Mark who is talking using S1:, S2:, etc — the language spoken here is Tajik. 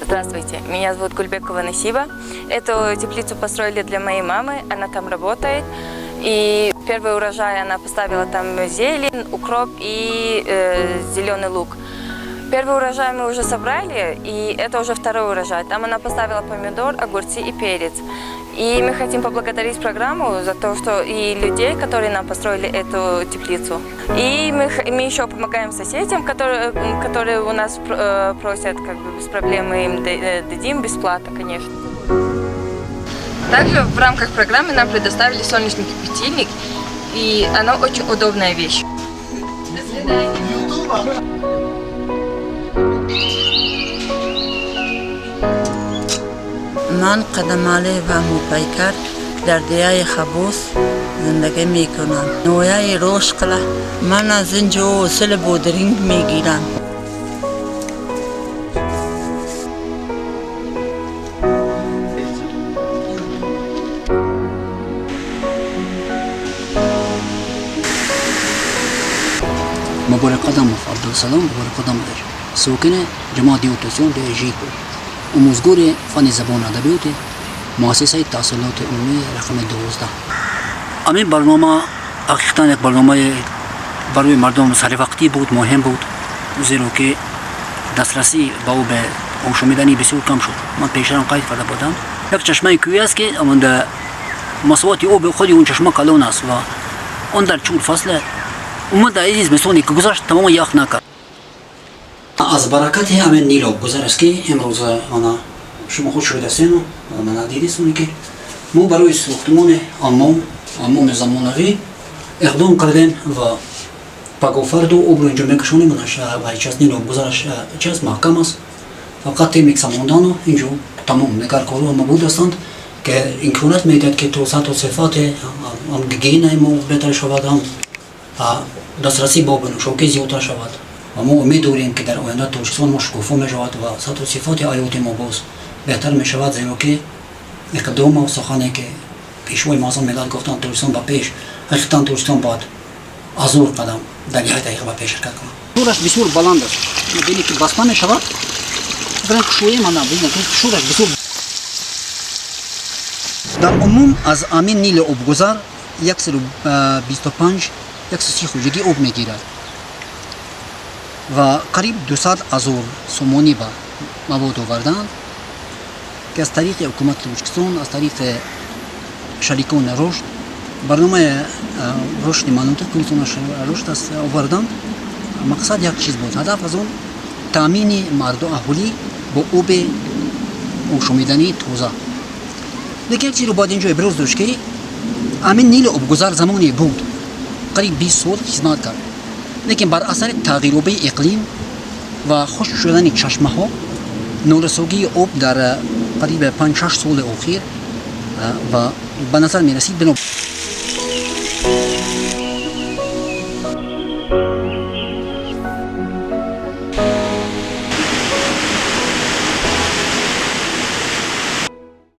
S1: Здравствуйте, меня зовут Гульбекова Насиба. Эту теплицу построили для моей мамы, она там работает. И первый урожай она поставила там зелень, укроп и зеленый лук. Первый урожай мы уже собрали, и это уже второй урожай. Там она поставила помидор, огурцы и перец. И мы хотим поблагодарить программу за то, что и людей, которые нам построили эту теплицу. И мы еще помогаем соседям, которые у нас просят, как бы без проблем, мы им дадим бесплатно, конечно. Также в рамках программы нам предоставили солнечный кипятильник, и она очень удобная вещь. До свидания.
S2: Ман Қадамалиева Мупайкар дар деҳаи Хабос зиндагӣ мекунам. Ноҳияи Рошқала. Ман аз ин ҷо ҳосили бодринг мегирам.
S3: Муборак Қадамов Абдулсалом Муборак Қадамович, сокини ҷамоати Утусиён, деҳаи Жиркӯл, омӯзгори фанни забону адабиёти муассисаи таҳсилоти умумии рақами 12. Ҳамин барнома ҳақиқатан як барномаи барои мардум саривақтӣ буд, муҳим буд, зеро ки дастрасӣ ба об ошомиданӣ бисёр кам шуд. Ман пештарам қайд карда будам, як чашмаи кӯҳӣ аст, ки масоҳати оби худи он чашма калон аст ва он дар чор фасл умуман дар ин зимистоне ки гузашт, тамоман ях накард. Аз баракати ҳамин Нил обгузар аст, ки имрӯз ана шумо худ шоҳид ҳастену мана дидистоне, ки мо барои сохтмони ҳаммом, ҳаммоми замонавӣ иқдом кардем ва пагоҳфарду обро инҷо мекашонем. Ва Нил обгузараш чи аст, маҳкам аст, фақат термикса мондану инҷо тамом. Дигар корҳо ҳама буд ҳастанд, ки имконият медиҳад, ки то сатҳу сифати ҳам гигиенаи мо беҳтар шавад, ҳам дастрасӣ ба оби нӯшокӣ зиёдтар шавад. Ва мо умед дорем, ки дар оянда Тоҷикистон мо шукуфо мешавад ва сатҳу сифати ҳаёти мо боз беҳтар мешавад, зеро ки иқдому сухане, ки Пешвои муаззами миллат гуфтанд, «Тоҷикистон ба пеш», ҳақиқатан Тоҷикистон бояд ҳазор қадам дар як дақиқа ба пеш ҳаракат кунад. Шураш бисёр баланд аст. Бинед, ки баста мешавад, кушоем, ана бинед, шураш бисёр. Дар умум аз амин Нили обгузар 125, 130 хоҷагӣ об мегирад ва қариб 200 ҳазор сомонӣ ба мавод оварданд, ки аз тариқи ҳукумати Тоҷикистон, аз тариқи шарикони рушд, барномаи рушди манотиқ, рушд аст, оварданд. Мақсад як чиз буд, ҳадаф аз он таъмини марду аҳолӣ бо оби ошомидании тоза. Лекин як чизро бояд инҷо иброз дошт, ки ҳамин Нили обгузар замоне буд, қариб 20 сол хизмат кард, лекин бар асари тағйирёбии иқлим ва хушк шудани чашмаҳо, норасогии об дар қариб 5-6 соли охир ва ба назар мерасид. Бино